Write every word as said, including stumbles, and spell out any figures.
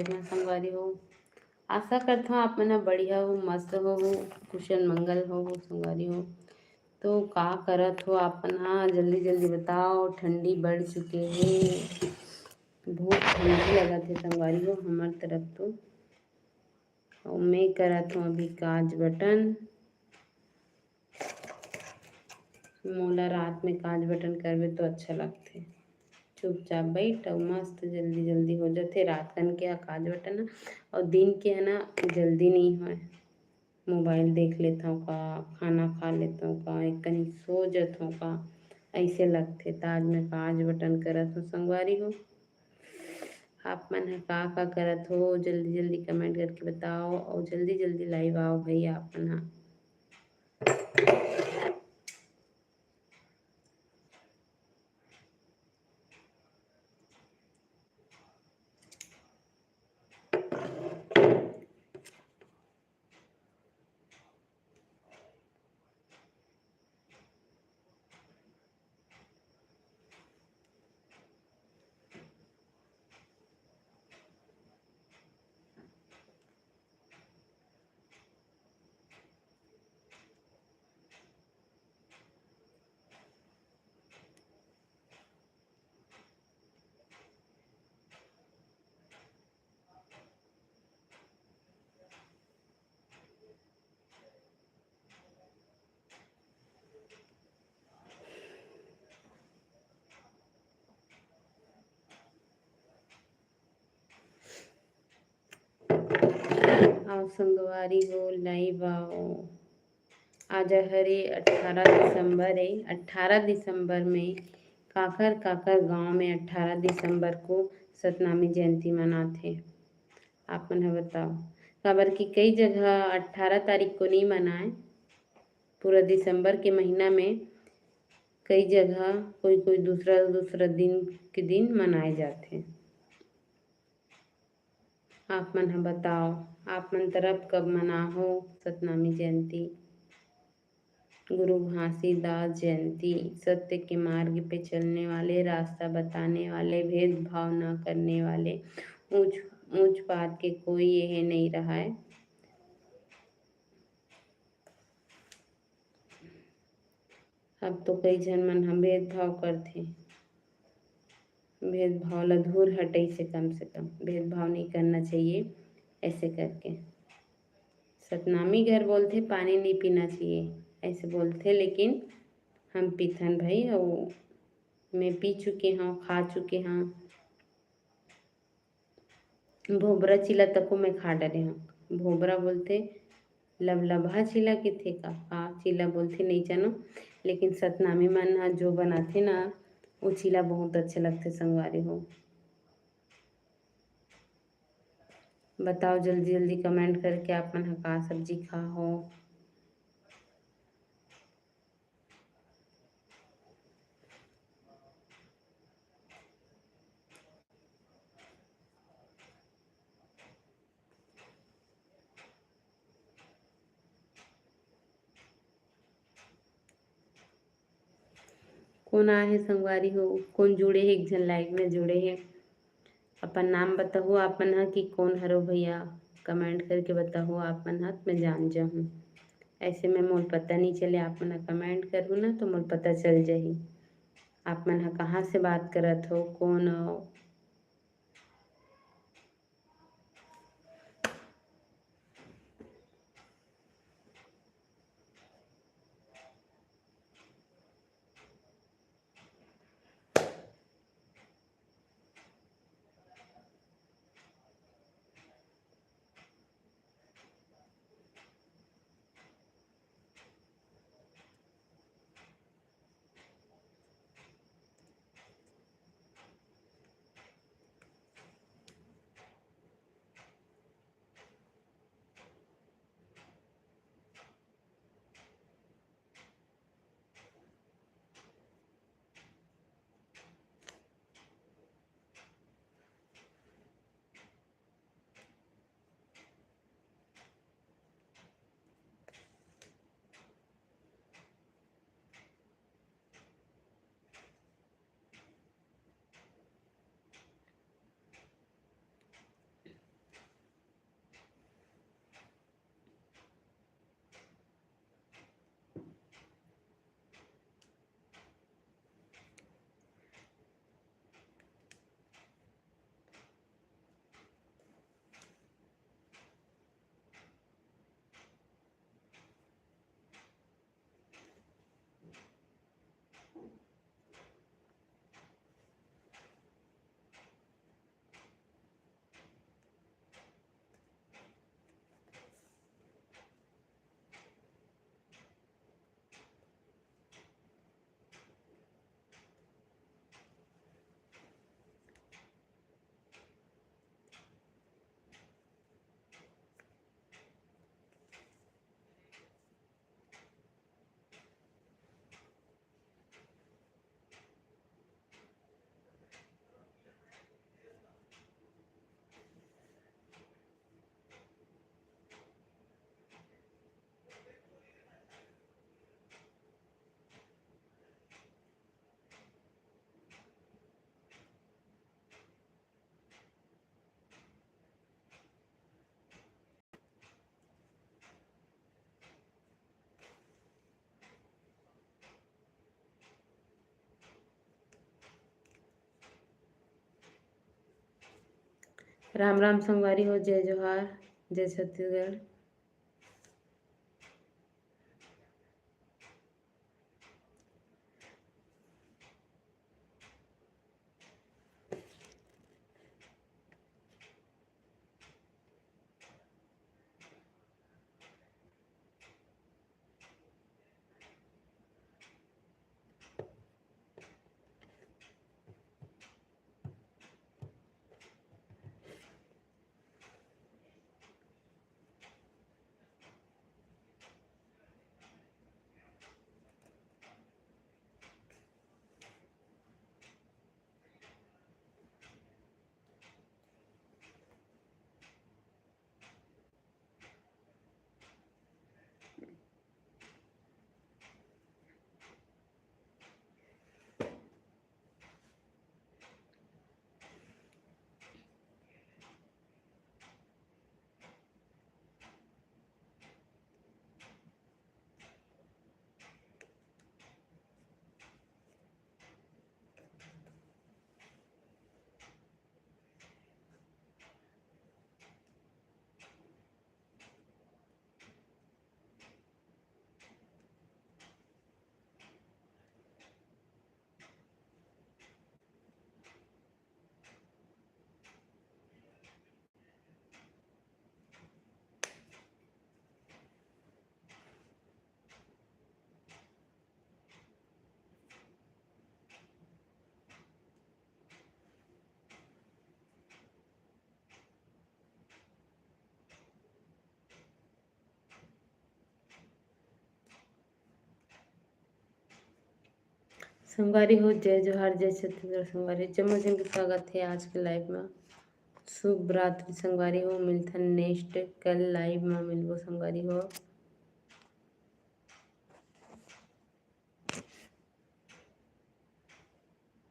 संगवारी हो। आशा करत हव आप मन ह बढ़िया हो, मस्त हो, हो, कुशल मंगल हो, हो संगवारी हो। तो का करत हो आप मन ह, जल्दी जल्दी बताओ, ठंडी बढ़ चुके हे, बहुत ठंडी लगत हे संगवारी हो हमर तरफ तो। अउ मैं करत हव अभी काज बटन। मोला रात में काज बटन करबे तो अच्छा लगथे। चुपचाप बइठ अउ मस्त जल्दी जल्दी हो जाथे। रात कन के ह काज बटन ह, अउ दिन के ह ना जल्दी नइ होय। मोबाइल देख लेथव का, खाना खा लेथव का, एक कनी सो जथव का, अइसे लगथे। त आज मैं काज बटन करत हव संगवारी हो। आप मन ह का का करत हो, जल्दी जल्दी कमेंट करके बताओ, अउ जल्दी जल्दी लाइव आओ भई आप मन ह। आओ संगवारी हो, लाइव आओ। आज हरे अट्ठारह दिसंबर ए। अट्ठारह दिसंबर में काखर काखर गांव में अट्ठारह दिसंबर को सतनामी जयंती मनाथे? आप मन ह बताओ। काबर कि कई जगह अट्ठारह तारीख को नइ मनाए, पूरा दिसंबर के महीना में कई जगह कोई कोई दूसरा दूसरा दिन के दिन मनाए जाथे। आप मन ह बताओ, आप मन तरफ कब मनाहो सतनामी जयंती? गुरु घासीदास जयंती। सत्य के मार्ग पे चलने वाले, रास्ता बताने वाले, भेदभाव न करने वाले, ऊंच ऊंच पात के कोई ये नइ रहय। अब तो कई झन मन ह भेदभाव करथे, भेदभाव ला दूर हटई से कम से कम भेदभाव नहीं करना चाहिए। ऐसे करके सतनामी घर बोलथे पानी नहीं पीना चाहिए, ऐसे बोलथे, लेकिन हम पीथन भाई, अउ मैं पी चुके हव, खा चुके हव। भोबरा चीला तको मैं खा डरे हव। भोबरा बोलथे, लबलबहा चीला किथे का, का चीला बोलथे नहीं जानो, लेकिन सतनामी मन ह जो बनाथे ना, वो चीला बहुत अच्छा लगथे संगवारी हो। बताओ जल्दी जल्दी कमेंट करके आप मन ह का सब्जी खा हो। कोन आए हे संगवारी हो, कोन जुड़े हे, एक झन लाइव में जुड़े हे, अपन नाम बताहू आप मन ह कि कोन हरो भैया, कमेंट करके बताहू आप मन ह, मैं जान जाहूँ। ऐसे में मोल पता नहीं चले, आप मन ह कमेंट करहू ना तो मोल पता चल जाही आप मन ह कहाँ से बात करत हो, कोन हो। राम राम संगवारी हो, जय जोहार, जय छत्तीसगढ़। संगवारी हो, जय जोहार, जय छत्तीसगढ़। संगवारी हो, जम्मो झन के स्वागत हे आज के live में। शुभ रात्रि संगवारी हो, मिलथन next, कल live में मिलबो संगवारी हो।